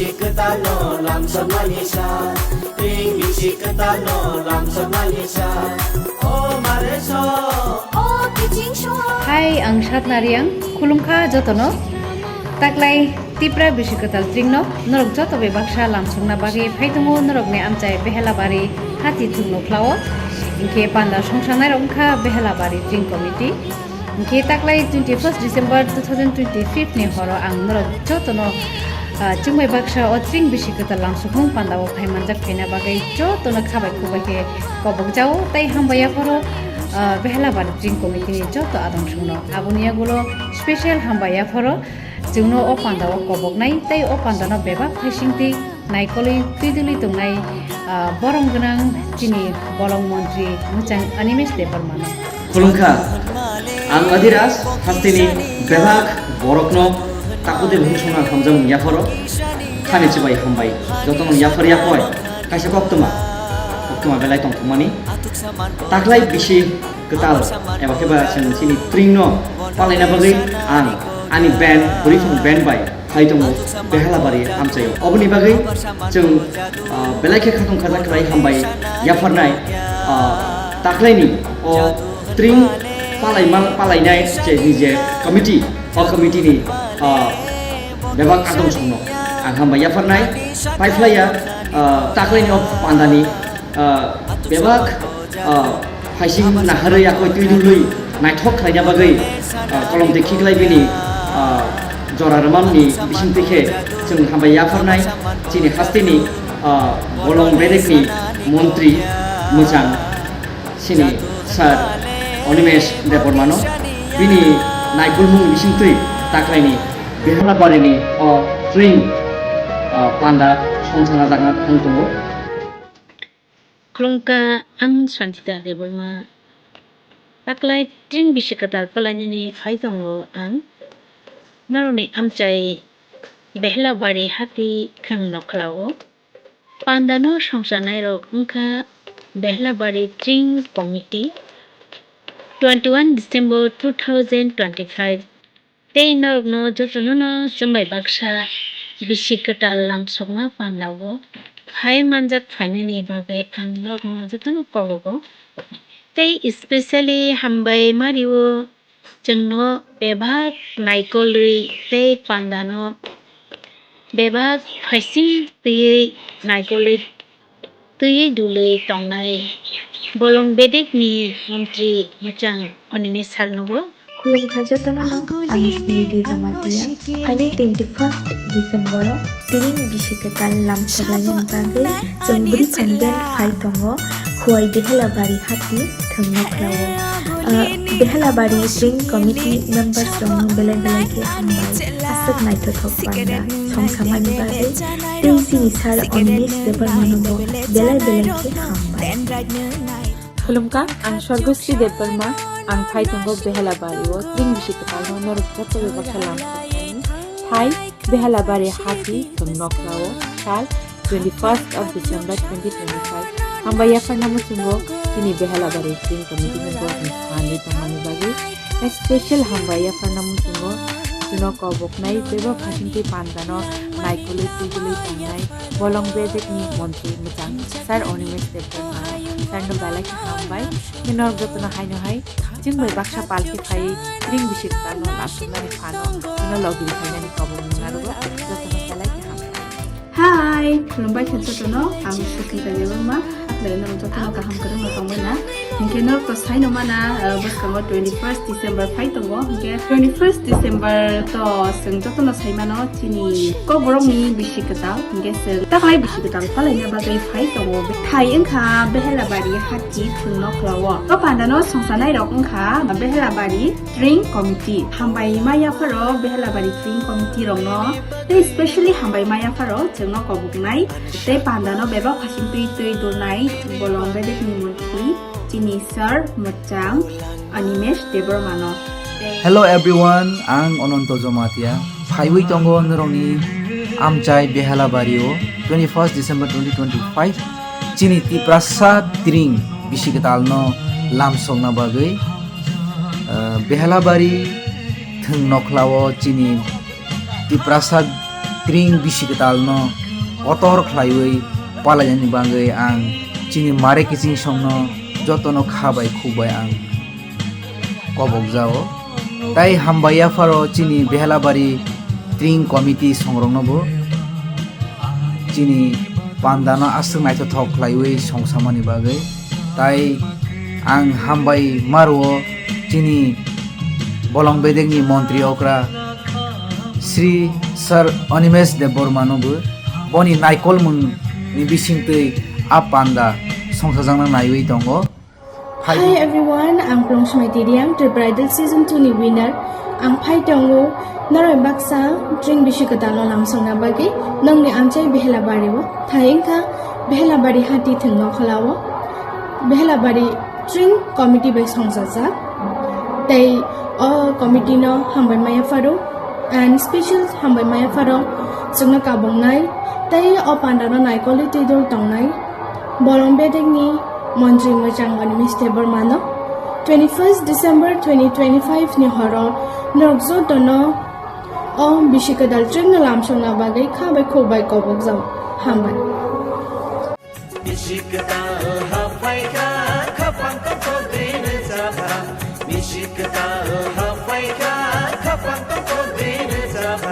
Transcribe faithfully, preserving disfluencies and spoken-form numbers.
Kwtalno lamsokmani sa, tring bisi kwtalno lamsokmani sa. O mare so, o kiching so. Hai, ang Satna Riang, khulumkha jotono. Taklai Tipra bisi kwtal tringno norok joto bai baksa lamsokna bagwi phai tongo norokni amchai Behelabari hati thwngno khlao. Hinkhe panda songsangnai rok wngkha Behelabari tring committee. Hinkhe taklai twenty first December two thousand twenty-five ni horo ang norok jotono, ah, chwngbai baksa o tring bisi kwtal lamsokmung pandao phai manjak phaina bagwi jotono khabai khukbai khe kobokjao tei hambai yapharo, ah, Behelabari tring committee ni joto adong songno. Aboni yagulo special hambai yapharo chwngno o pandao koboknai tei o pandano bebak phaisingtwi naikolwi twidulwi tongnai, ah, borom gwnang chini bolong montri mwchang Animesh Debbarmano. Khulumkha, ang Adhiras hasteni bebak borokno takude bukhuk songna hamjakmung yapharo khani chibai hambai. Jotono yaphar yapoi kaisa koktwma, koktwma belai tongthokmani. Taklai bisi kwtal eba khe ba chwng chini tringno palaina bagwi ang ani band, Bwrwiphang band bai phai tongo Behelabari amchaio. Oboni bagwi chwng, ah, belai khe khatong khajak khlai hambai yapharnai, ah, taklaini o tring palaima palainai je nije committee, o committee ni, ah, bebak adong songno ang hambai yapharnai. Paiphlaiya, ah, taklaini o pandani ah, bebak, ah, phaising naharwi yakoi twidulwi naithok khlaina bagwi, ah, kolom dekhi khlai bini, ah, jora rwmani bisingtwi khe chwng hambai yapharnai chini hasteni, ah, bolong bedekni montri mwchang chini sir Animesh Debbarmano bini naikolmung bisingtwi taklaini Behelabarini o tring, ah, panda songchana jakna thang tongo. Khulumkha, ang Santita Debbarma. Taklai tring bisi kwtal palainani phai tongo ang. Norokni amchai Behelabari hati khwng nokhlao. Pandano songchanairok wngkha Behelabari Tring Committee, twenty-one December two thousand twenty-five. Tei norokno jotono no chwngbai baksa bisi kwtal lamsokma pandao phai manjak phainani bagwi ang norokno jotono kobogo. Tei especially hambai mario chwngno bebak naikolwi tei pandano bebak phaising twiwi naikolwi twiwi dulwi tongnai bolong bedekni montri mwchang Animesh sir nobo. Khulumkha jotono no, ang Smriti Jamatia. Phainai twenty-first December o tring bisi kwtal lamsoknaini bagwi chwng bwrwi phan band phai tongo Khuwai Behelabari hati thwngno khlao. Ah, Behelabari Tring Committee members rokno belai belai khe hambai. Aswk naithothok panda songsamani bagwi tei chini sir Animesh Debbarmano bo belai belai khe hambai. Khulumkha, ang Sorgosri Debbarma, ang phai tongo Behelabari o tring bisi kwtalno norok joto bai baksa lamsoknai. Phai Behelabari hati thwng nokhlao sal twenty-first of December twenty twenty-five. Hambai yapharna muchungo chini Behelabari Tring Committee ni borokni phanwi tongmani bagwi special hambai yapharna muchungo chwngno koboknai bebak phaisingtwi pandano naikolwi twikolwi tongnai bolong bedekni montri mwchang sir Animesh Debbarma sir no belai khe hambai. Norok jotono haino hai chwngbai baksa palki phaiwi tring bisi kwtalno lamsoknani phano chwngno logi rwphainani kobokmung narwgo, jotono belai khe hambai. Hai, khulumbai kha jotono, ang Sukhita Debbarma, aklai norok jotono kaham kwrwngno tongbaina. Hinkhe norok to saino mana, ah, bwskango twenty-first December phai tongo, hinkhe twenty-first December to chwng jotono saimano chini kokborokni bisi kwtal, hinkhe chwng taklai bisi kwtal palaina bagwi phai tongo. Thai wngkha Behelabari hati thwng nokhlao. O pandano songchanairok wngkha Behelabari Tring Committee. Hambai ma yapharo Behelabari Tring Committee rokno tei specially hambai ma yapharo chwngno koboknai tei pandano bebak hasing twi twi dulnai bolong bedekni montri chini sir mwchang Animesh Debbarmano. Hello everyone, ang Ononto Jomatia. Phaiwi tongo norokni amchai Behelabari o twenty-first December twenty twenty-five. Chini Tiprasa tring bisi kwtalno lamsokna bagwi, eh, Behelabari thwng nokhlao chini Tiprasa Tring bisi kwtalno kotor khlaiwi palainani bagwi ang chini mare kiching songno jotono kha bai khuk bai ang kobok jao. Tai hambai yapharo chini Behelabari Tring Committee songroknobo chini pandano aswk naithothok khlaiwi songsamani bagwi. Tai ang hambai maruo chini bolong bedekni montri okra Sri Sir Animesh Debbarma nobo boni naikolmung ni bisingtwi a panda songsajakna naiwi tongo. Hi everyone, ang Plungsmai Tiriang, Tripura Idol Season two ni winner. Ang phai tongo noroi baksa Tring bisi kwtalno lamsongna bagwi nongni amchai Behelabari o. Thai wngkha Behelabari hati thwngno kholao Behelabari Tring Committee bai songchajak. Tei o committee no hambai maya pharo and special hambai maya pharo chwngno kabongnai tei o pandano naikolwi twi dol tongnai. Bolong bedekni montri mwchang Animesh Debbarmano twenty-first December twenty twenty-five ni horo norok jotono o bisi kwtal Tringno lamsokna bagwi kha bai khuk bai kobok jao. Hambai. Bisi kwtal haphaikha, khapang tongthok twi rwchapha. Bisi kwtal